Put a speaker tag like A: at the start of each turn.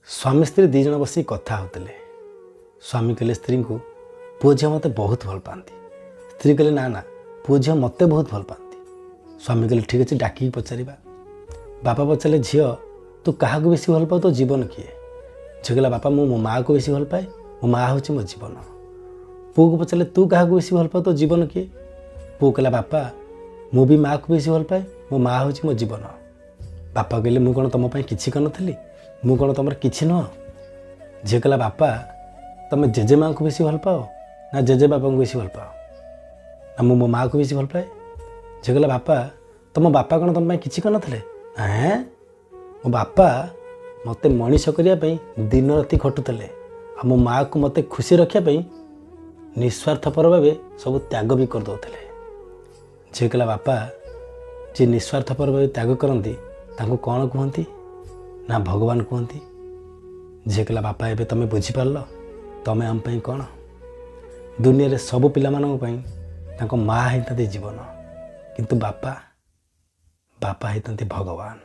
A: ସ୍ୱାମୀ ସ୍ତ୍ରୀ ଦୁଇ ଜଣ ବସିକି କଥା ହେଉଥିଲେ। ସ୍ୱାମୀ କହିଲେ ସ୍ତ୍ରୀଙ୍କୁ, ପୁଅ ଝିଅ ମୋତେ ବହୁତ ଭଲ ପାଆନ୍ତି। ସ୍ତ୍ରୀ କହିଲେ, ନା ନା, ପୁଅ ଝିଅ ମୋତେ ବହୁତ ଭଲ ପାଆନ୍ତି। ସ୍ୱାମୀ କହିଲେ, ଠିକ୍ ଅଛି, ଡାକିକି ପଚାରିବା। ବାପା ପଚାରିଲେ, ଝିଅ, ତୁ କାହାକୁ ବେଶୀ ଭଲ ପାଉ, ତୋ ଜୀବନ କିଏ? ଝିଅ କହିଲା, ବାପା, ମୁଁ ମୋ ମାଆକୁ ବେଶୀ ଭଲ ପାଏ, ମୋ ମାଆ ହେଉଛି ମୋ ଜୀବନ। ପୁଅକୁ ପଚାରିଲେ, ତୁ କାହାକୁ ବେଶୀ ଭଲ ପାଉ, ତୋ ଜୀବନ କିଏ? ପୁଅ କହିଲା, ବାପା, ମୁଁ ବି ମାଆକୁ ବେଶୀ ଭଲ ପାଏ, ମୋ ମାଆ ହେଉଛି ମୋ ଜୀବନ। ବାପା କହିଲେ, ମୁଁ କ'ଣ ତୁମ ପାଇଁ କିଛି କରିନଥିଲି? ମୁଁ କ'ଣ ତୁମର କିଛି ନୁହଁ? ଝିଅ କହିଲା, ବାପା, ତୁମେ ଜେଜେମାଆଙ୍କୁ ବେଶୀ ଭଲ ପାଅ ନା ଜେଜେ ବାପାଙ୍କୁ ବେଶୀ ଭଲ ପାଅ? ନା, ମୁଁ ମୋ ମାଆକୁ ବେଶୀ ଭଲ ପାଏ। ଝିଅ କହିଲା, ବାପା, ତୁମ ବାପା କ'ଣ ତୁମ ପାଇଁ କିଛି କରିନଥିଲେ? ଏଁ, ମୋ ବାପା ମୋତେ ମଣିଷ କରିବା ପାଇଁ ଦିନ ରାତି ଖଟୁଥିଲେ ଆଉ ମୋ ମାଆକୁ ମୋତେ ଖୁସି ରଖିବା ପାଇଁ ନିସ୍ୱାର୍ଥପର ଭାବେ ସବୁ ତ୍ୟାଗ ବି କରିଦେଉଥିଲେ। ଝିଅ କହିଲା, ବାପା, ଯିଏ ନିସ୍ୱାର୍ଥପର ଭାବେ ତ୍ୟାଗ କରନ୍ତି ତାଙ୍କୁ କ'ଣ କୁହନ୍ତି? ନା, ଭଗବାନ କୁହନ୍ତି। ଝିଅ କହିଲା, ବାପା, ଏବେ ତୁମେ ବୁଝିପାରିଲ ତୁମେ ଆମ ପାଇଁ କ'ଣ? ଦୁନିଆରେ ସବୁ ପିଲାମାନଙ୍କ ପାଇଁ ତାଙ୍କ ମା ହେଇଥାନ୍ତି ଜୀବନ, କିନ୍ତୁ ବାପା, ବାପା ହେଇଥାନ୍ତି ଭଗବାନ।